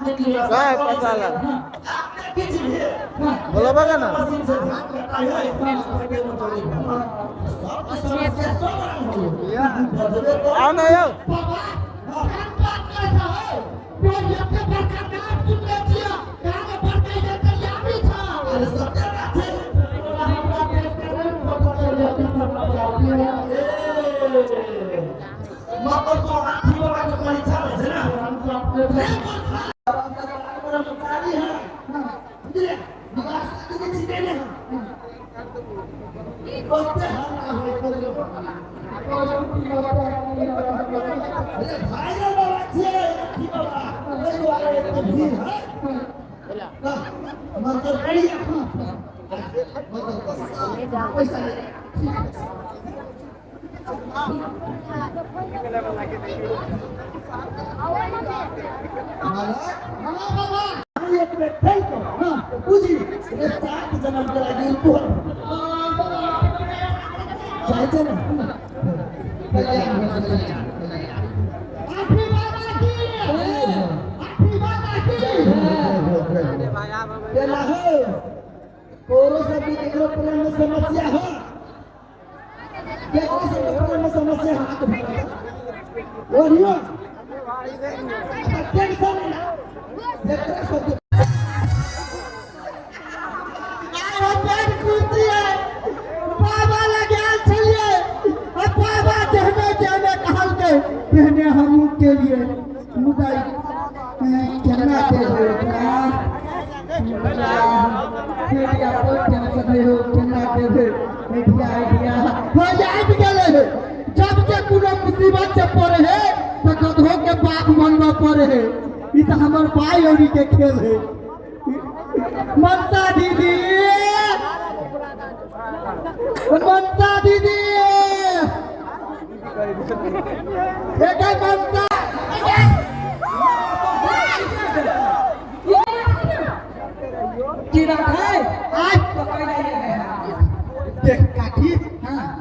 काय पता बोला बघा ना आओ ना यो समस्या है समस्या बाबा लगे बाबा जहने जहने कहलकै तेहने हमहूँ केलिए मुदा केना केलिए जब जे कोनो मुसीबत जे पड़े है तो गधो के बाप बनबऽ पड़े है। ई तो हमर भाई औरी के खेल है। ममता दीदी, ममता दीदी, एक ममता की बात है आज पकड़ है। देख काकी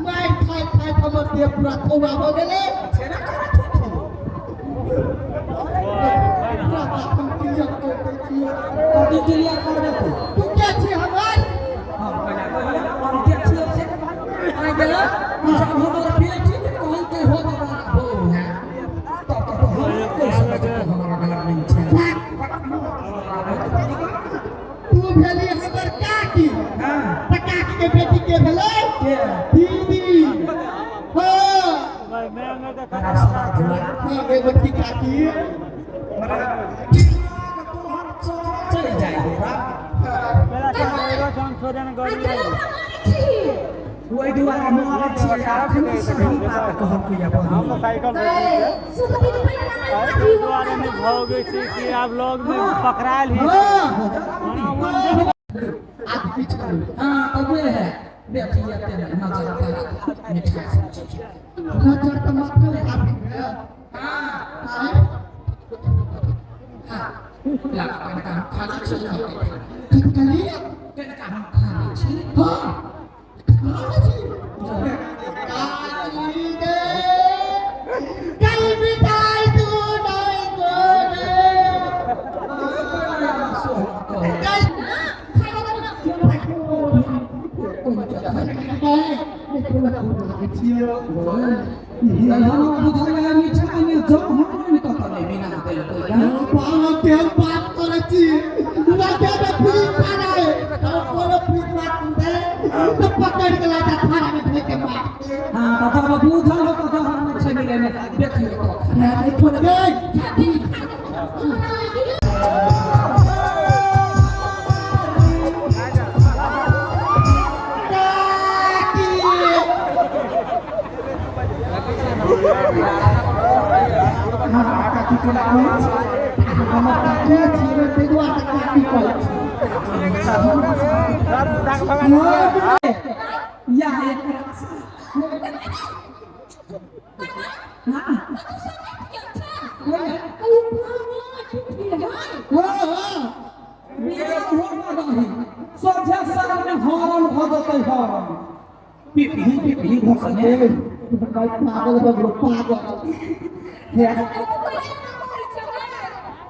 मार खाए खाए हमर देह पूरा थौआ हो गेलै। कथी क्लियर करबे तू? तू के छी हमर? हम कहलियै हम के छियै से आइ गेलै जब हमर बेटी के कहलकै हो बाबा हो तब तो हम कोई समझ हमरा गलत नहीं छै। तू भेली हमर काकी। हां त काकी के बेटी के भेलै के दीदी। हां मैं मैं तो हां बेटी काकी चल जाए ओहि दुआरे मारै छियै अखन सही बात कहलकै हम साइकिल दुआरे में भोगै छी कि आब लोग में पकड़ायल ही हां तब वे है बेटी एते नजर मिठाई नजर त मात्र काफी है। हां हां लगा कनका हम खाना छी कथी कनका हम खाना छी। हां खाना छी काकी गे कल मिठाई तू नहीं कोगे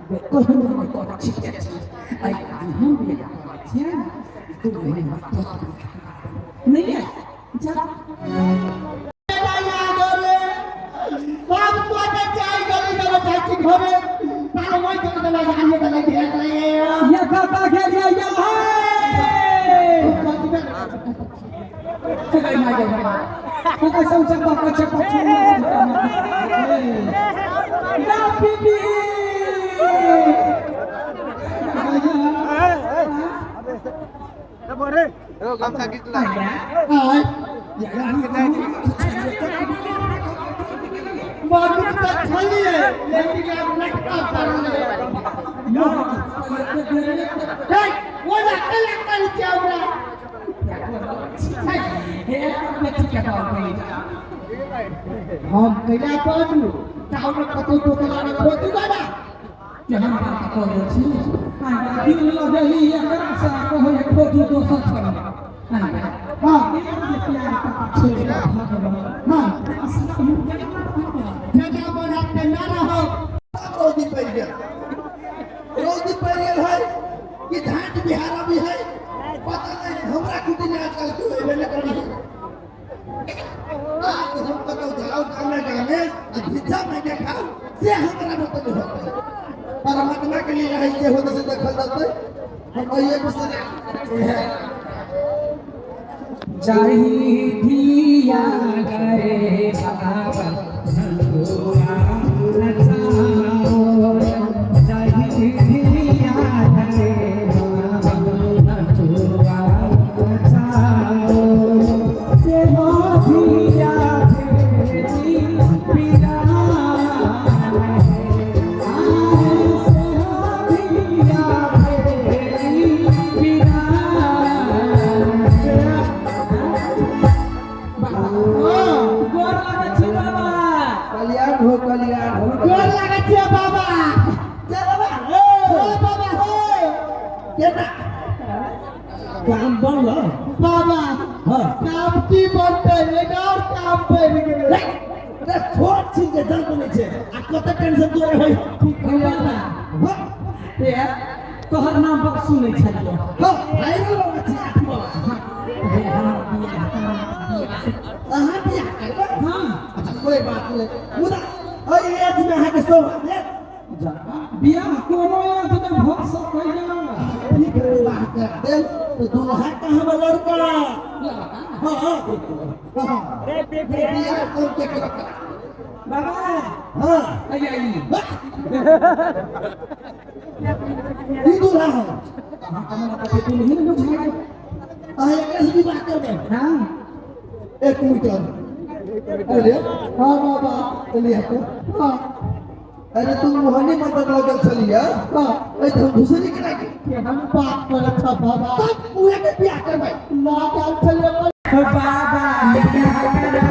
कहियो नहि करै छी आइ हम बियाह करै छियै 2 महीना बाद नहीं है जा या काका खेलिया या भाई काका सब सब बाप छप या बीबी हम कैला बाजू ताऊ में कतौ दोसरा में खोजू दादा केहन बात करै छी आइ दिल लगेली एकरा से कहै है खोजू दोसर छल हां प्यार का छोड़ भगवान हां जगह बढ़ा के ना रहो। रौदी पड़ गेल, रौदी पड़ गेल है कि झाट बिहारा भी है पता नहीं। हमरा कुटी में आजकल क्यों एबे न करी आज हम कतौ जाओ गामे गामे आ भिक्षा मांगे खाओ से हमरा मत नहीं होते। परमात्मा के लिए रहे जे होते से देखल जाते। हम ये विषय है जाही धिया गए बाबा भगवान नचाओ जाही धिया गए बाबा भगवान नचाओ से धिया भेजी पिरा से धिया भेजी पिरा। गोर लागै छी बाबा। कल्याण हो, कल्याण हो। गोर लागै छियै बाबा। चल बा हो बाबा हो। केना काम बनल बाबा? हां काम की बनतै, एक और काम बनि गेलै। रे छोट छी जे जल बनै छै आ कते टेंशन तोरे होय। बाबा हां ए तोहर नाम बड़ सुनै छलियै। हां भाइरल बाबा छी आठ बाबा। हे हमर बियाह करा अहाँ बियाह करबै? हां। अच्छा कोई बात नहीं, मुदा एहि एज में अहाँके शोभा देत? बियाह कोनो एज में भऽ सकैया। ठीक है, विवाह करा देल तो दूल्हा कहाँ बा लड़का? हां हां बियाह कौन के करा? बाबा हां आइए ई दूल्हा है। हमरा तऽ दुल्ही ने बुझाइ। अहाँ एकरा से विवाह करबै? हां। 1 मीटर। अरे हां बाबा चलिए तो। हां अरे तू मोहनी मंदिर लगल छलिया। हां ए तो हम घुसरी के लागे केहन बात करै छ बाबा? तब उहे के बियाह करबै। ना जान छलियै बाबा बियाह करा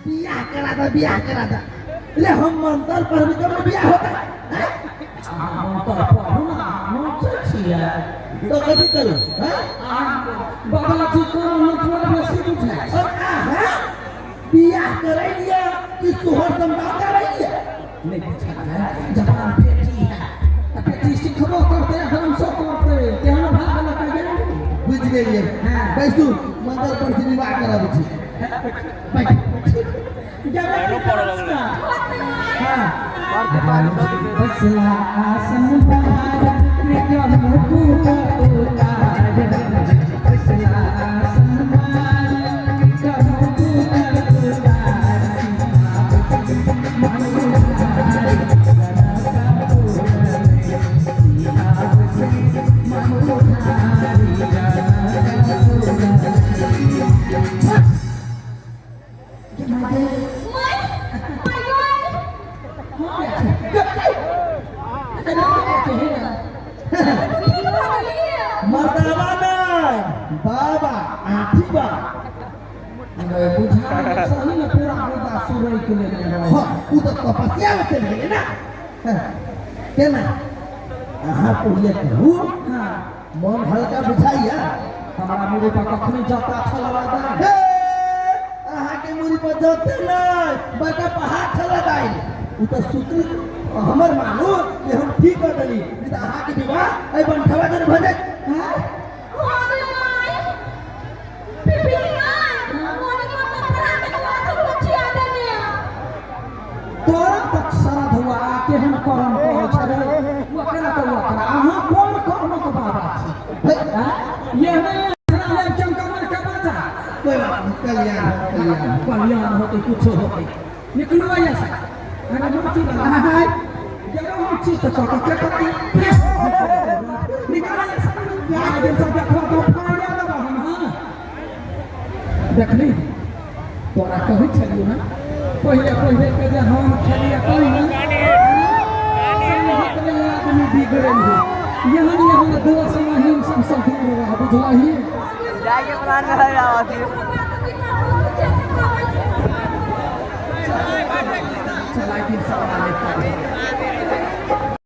बियाह करा दा, बियाह करा दा। ले हम मंत्र पढ़बे तब बियाह होता है। मंत्र पढ़ू ना नाचै छियै तो कथी करू? हैं बाबा जी कोनो नचुआ बेसी बुझाइ। और अहाँ बियाह करै लिया कि सोहर समझा करै लिया? नहीं बुझाइ जवान बेटी है तऽ बेटी सिखबो करतै डांसो करतै तेहन भाग लऽ गेल। बुझि गेलियै। बैसू मंत्र पर से विवाह कराबै छी। आसन केना के हे ना। मर्दावा नहीं बाबा आठी बा। बुझा सही में पूरा मुद्दा सुरई के लेने रहे। हाँ, उ तो तपस्या में चल गेलै ना। हाँ, केना अहाँ पहिले कहू? हाँ। मन हल्का बुझाइया? हमारा मुड़ी पर कखनी जाता छलवा दा। हे, अहाँके मुड़ी पर जते नहीं बड़का पहाड़ छला दाइ। उ तो सूत्री हमर मानू कि हम ठीक कर देली, नहीं तो अहाँके विवाह एहि बनठवा जरे भऽ जायत। हाँ? तोरा तक श्राद्ध हुआ केहन कर्म करै छलै ओकरा तऽ ओकरा अहाँ कोन कर्मक बाबा छी? हाँ? ये नहीं चमकमर के बचा। कोई बात नहीं, कल्याण हो, कल्याण हो। कल्याण होते कुछो होते निकलू ऐसा अरे मोची वाला जब हम चित कऽ के कते निकाल ऐसा दिन सब देखबा तो फाड़िया देबा हम। हाँ देखली तोरा कहै छलियौ ना पहिले पहिले के जे हम खेलिए कही ना आदमी बिगड़ल है यहन यहन दोष महिम सब सब दूर रह बुझलही। जाके प्लान है आवाज। चलाई दिन सब वाले।